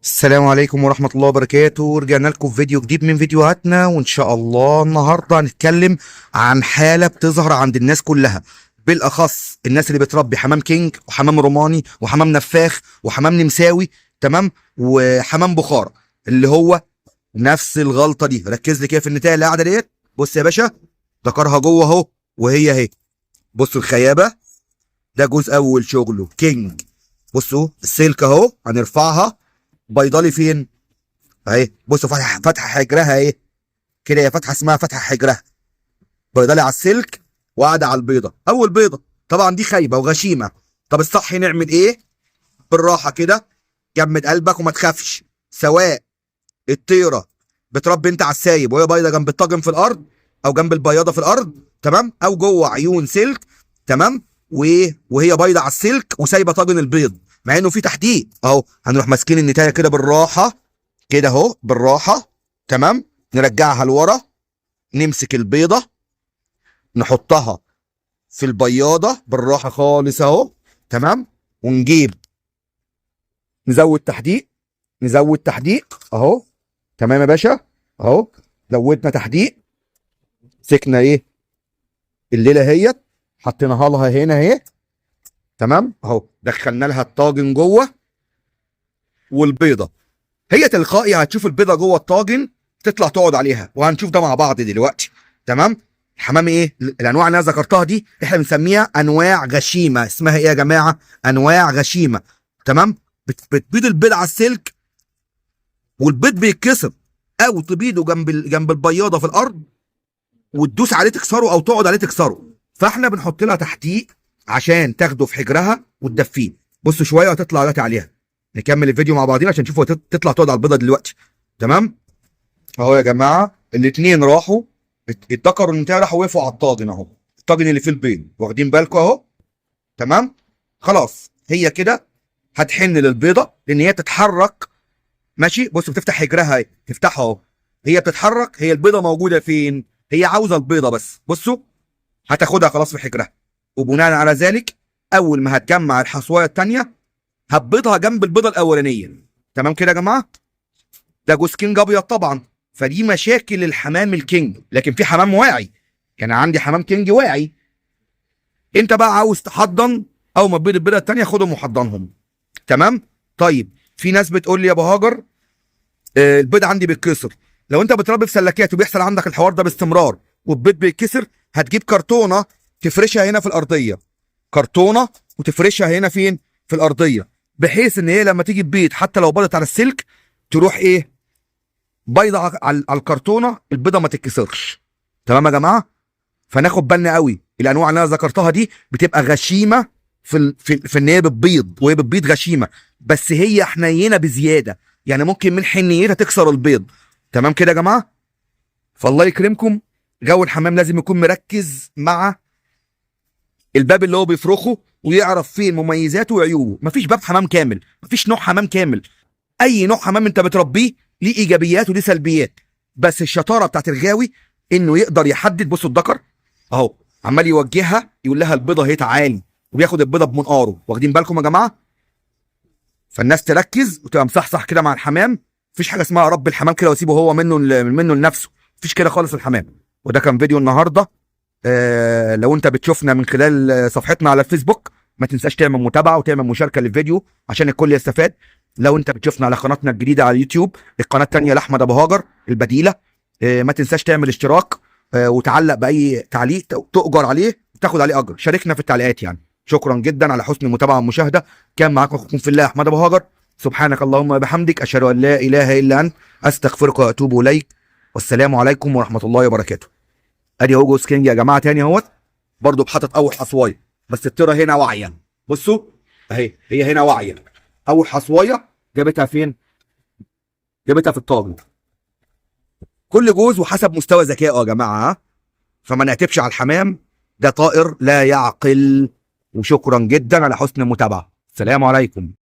السلام عليكم ورحمة الله وبركاته. رجعنا لكم في فيديو جديد من فيديوهاتنا، وإن شاء الله النهاردة هنتكلم عن حالة بتظهر عند الناس كلها، بالأخص الناس اللي بتربي حمام كينج وحمام روماني وحمام نفاخ وحمام نمساوي، تمام، وحمام بخارى، اللي هو نفس الغلطة دي. ركز لي كده في النتاية اللي قاعدة ديت. بص يا باشا، ذكرها جوه اهو وهي اهي. بصوا الخيابة، ده جزء أول شغله كينج. بصوا السلك اهو، هنرفعها بيضالي فين اهي. بصوا فتحه حجرها اهي كده، هي فتحه اسمها فتحه حجرها، بيضالي على السلك وقاعدة على البيضة، اول بيضة. طبعا دي خايبة وغشيمه. طب الصح نعمل ايه؟ بالراحة كده، جمد قلبك وما تخافش. سواء الطيرة بتربي انت على السايب وهي بيضة جنب الطاجن في الارض او جنب البياضه في الارض، تمام، او جوه عيون سلك، تمام، وهي بيضة على السلك وسايبه طاجن البيض مع انه في تحديد اهو. هنروح ماسكين النتايه كده بالراحة كده اهو، بالراحة، تمام، نرجعها لورا، نمسك البيضة نحطها في البياضه بالراحة خالص اهو، تمام، ونجيب نزود تحديق، نزود تحديق اهو، تمام يا باشا اهو، زودنا تحديق، مسكنا ايه الليلة اهيت، حطيناها لها هنا اهي، تمام اهو، دخلنا لها الطاجن جوه والبيضة. هي تلقائي هتشوف البيضة جوه الطاجن تطلع تقعد عليها، وهنشوف ده مع بعض دلوقتي، تمام. الحمام ايه الانواع اللي انا ذكرتها دي؟ احنا بنسميها انواع غشيمه. اسمها ايه يا جماعة؟ انواع غشيمه، تمام. بتبيض البيض على السلك والبيض بيتكسر، او تبيضه جنب البياضه في الارض وتدوس عليه تكسره، او تقعد عليه تكسره. فاحنا بنحط لها تحديق عشان تاخده في حجرها وتدفيه. بصوا شوية وهتطلع دلوقتي عليها. نكمل الفيديو مع بعضينا عشان نشوفوا تطلع تقعد على البيضة دلوقتي، تمام. اهو يا جماعة الاثنين راحوا اتذكروا النتايه، راحوا وقفوا على الطاجن اهو، الطاجن اللي فيه البيض، واخدين بالكم اهو، تمام. خلاص هي كده هتحن للبيضه لان هي بتتحرك، ماشي. بصوا بتفتح حجرها اهي، تفتحها اهو، هي بتتحرك. هي البيضة موجودة فين؟ هي عاوزه البيضة بس. بصوا هتاخدها خلاص في حجرها، وبناء على ذلك اول ما هتجمع الحصوايه الثانية هتبيضها جنب البيضة الاولانية، تمام كده يا جماعة. ده جوز كينج ابيض طبعا، فدي مشاكل الحمام الكينج. لكن في حمام واعي، يعني عندي حمام كينج واعي. انت بقى عاوز تحضن، اول ما تبيض البيضة الثانية خدهم وحضنهم، تمام. طيب في ناس بتقول لي يا ابو هاجر، البيض عندي بيتكسر. لو انت بتربي في سلكات وبيحصل عندك الحوار ده باستمرار والبيض بيتكسر، هتجيب كرتونة تفرشها هنا في الارضية، كرتونة وتفرشها هنا فين؟ في الارضية، بحيث ان هي لما تيجي تبيض حتى لو بيضت على السلك تروح ايه؟ بيضة على الكرتونه، البيضة ما تتكسرش، تمام يا جماعة. فناخد بالنا قوي، الانواع اللي انا ذكرتها دي بتبقى غشيمه في ان هي بتبيض، وهي بتبيض غشيمه، بس هي حنينه بزيادة، يعني ممكن من حنيتها تكسر البيض، تمام كده يا جماعة. فالله يكرمكم، جو الحمام لازم يكون مركز مع الباب اللي هو بيفرخه ويعرف فين مميزاته وعيوبه. مفيش باب حمام كامل، مفيش نوع حمام كامل. اي نوع حمام انت بتربيه ليه ايجابيات وليه سلبيات، بس الشطارة بتاعت الغاوي انه يقدر يحدد. بصوا الذكر اهو عمال يوجهها، يقول لها البيضة اهي تعالي، وبياخد البيضة بمنقاره، واخدين بالكم يا جماعة؟ فالناس تركز وتبقى مصحصح كده مع الحمام. مفيش حاجة اسمها رب الحمام كده واسيبه هو منه لنفسه، مفيش كده خالص الحمام. وده كان فيديو النهارده. لو انت بتشوفنا من خلال صفحتنا على الفيسبوك ما تنساش تعمل متابعه وتعمل مشاركة للفيديو عشان الكل يستفاد. لو انت بتشوفنا على قناتنا الجديدة على اليوتيوب، القناة الثانية لاحمد ابو هاجر البديلة، ما تنساش تعمل اشتراك، وتعلق باي تعليق تؤجر عليه وتاخد عليه اجر. شاركنا في التعليقات يعني. شكرا جدا على حسن المتابعة والمشاهدة. كان معاكم اخوكم في الله احمد ابو هاجر. سبحانك اللهم وبحمدك، اشهد ان لا اله الا انت، استغفرك واتوب اليك، والسلام عليكم ورحمة الله وبركاته. ادي هو جوز كينج يا جماعة تاني اهوت، برضو بحاطط اول حصوايه، بس الطيرة هنا واعية. بصوا اهي، هي هنا واعية. اول حصوايه جابتها فين؟ جابتها في الطاجن. كل جوز وحسب مستوى ذكائه يا جماعة، ها؟ فما نعتبش على الحمام، ده طائر لا يعقل. وشكرا جدا على حسن المتابعة. السلام عليكم.